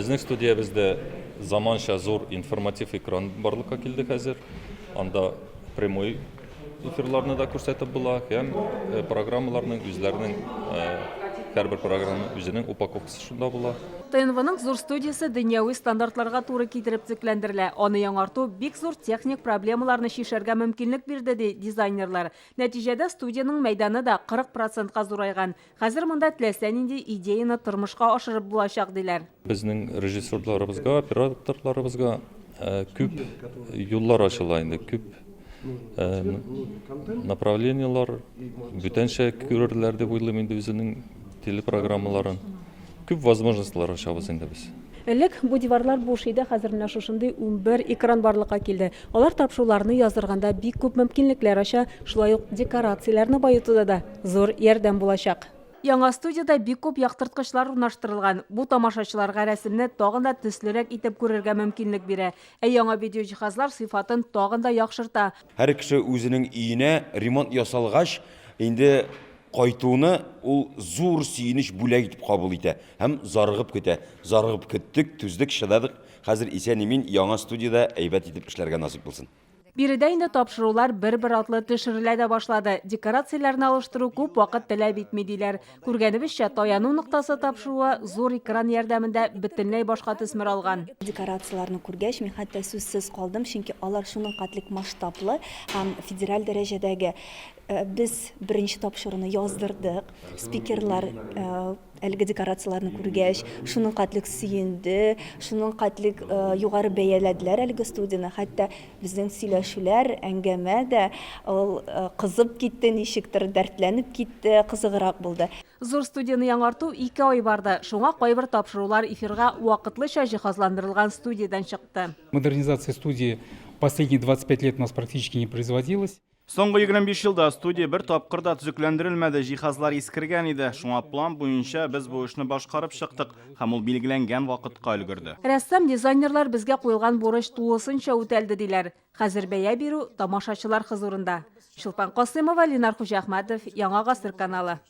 Безнең студиябездә заманча зур информатив экран барлыкка килде хәзер. Анда прямой эфирларны да күрсәтеп була һәм программаларның үзләренең һәрбер программаның үзенең упаковкасы шунда була. ТНВның зур студиясе дөньяви стандартларга туры китереп төзекләндерелә. Аны яңарту бик зур техник проблемаларны чишәргә мөмкинлек бирде, ди дизайнерлар. Нәтиҗәдә студиянең мәйданы да 40 процентка зурайган. Хәзер монда теләсә нинди идеяне тормышка ашырып булачак, диләр. Безнең режиссерларыбызга, операторларыбызга күп юллар ачыла инде, күп направлениелар бүтәнчә күрерләр дип уйлыйм инде үзенең телепрограммаларын. Күп возможностьлар ачабыз инде без. Элек бу диварлар буш иде, хәзер менә шушындый 11 экран барлыкка килде. Алар тапшыруларны яздырганда бик күп мөмкинлекләр ача, шулай ук декорацияләрне баетуда да зур ярдәм булачак. Яңа студиядә бик күп яктырткычлар урнаштырылган. Бу тамашачыларга рәсемне тагын да төслерәк итеп күрергә мөмкинлек бирә. Ә яңа видеоҗиһазлар сыйфатын тагын да яхшырта. Һәр кеше үзенең өенә ремонт ясалгач, инде кайтуны ул зур сөенеч, бүләк итеп кабул итә һәм зарыгып көтә. Зарыгып көттек, түздек, чыдадык. Хәзер исән-имин яңа студиядә әйбәт итеп эшләргә насыйп булсын. Биредә инде тапшырулар бер-бер артлы төшерелә дә башлады. Декорацияләрне алыштыру күп вакыт таләп итми, диләр. Күргәнебезчә, Таяну ноктасы тапшыруы зур экран ярдәмендә бөтенләй башка төсмер алган. Декорацияләрне күргәч, мин хәтта сүзсез калдым, чөнки алар шуның катлек масштаблы һәм федераль дәрәҗәдәге. Без беренче тапшыруны яздырдык. Спикерлар әлеге декорацияләрне күргәч, шуның катлек сөенде, шуның катлек югары бәяләделәр әлеге студияне. Хәтта безнең сөйләшүләр, әңгәмә дә ул кызып китте, ничектер дәртләнеп китте, кызыграк булды. Зур студияне яңарту ике ай барды. Шуңа кайбер тапшырулар эфирга вакытлыча җиһазландырылган студиядән чыкты. Модернизация студии последние 25 лет у нас практически не производилась. Соңгы 25 елда студия бер тапкыр да төзекләндерелмәде, җиһазлар искергән иде. Шуңа план буенча без бу эшне башкарып чыктык һәм ул билгеләнгән вакытка өлгерде. Рәссам-дизайнерлар безгә куелган бурыч тулысынча үтәлде, диләр. Хәзер бәя бирү тамашачылар хозурында. Чулпан Касыймова, Ленар Хуҗиәхмәтов, Яңа Гасыр каналы.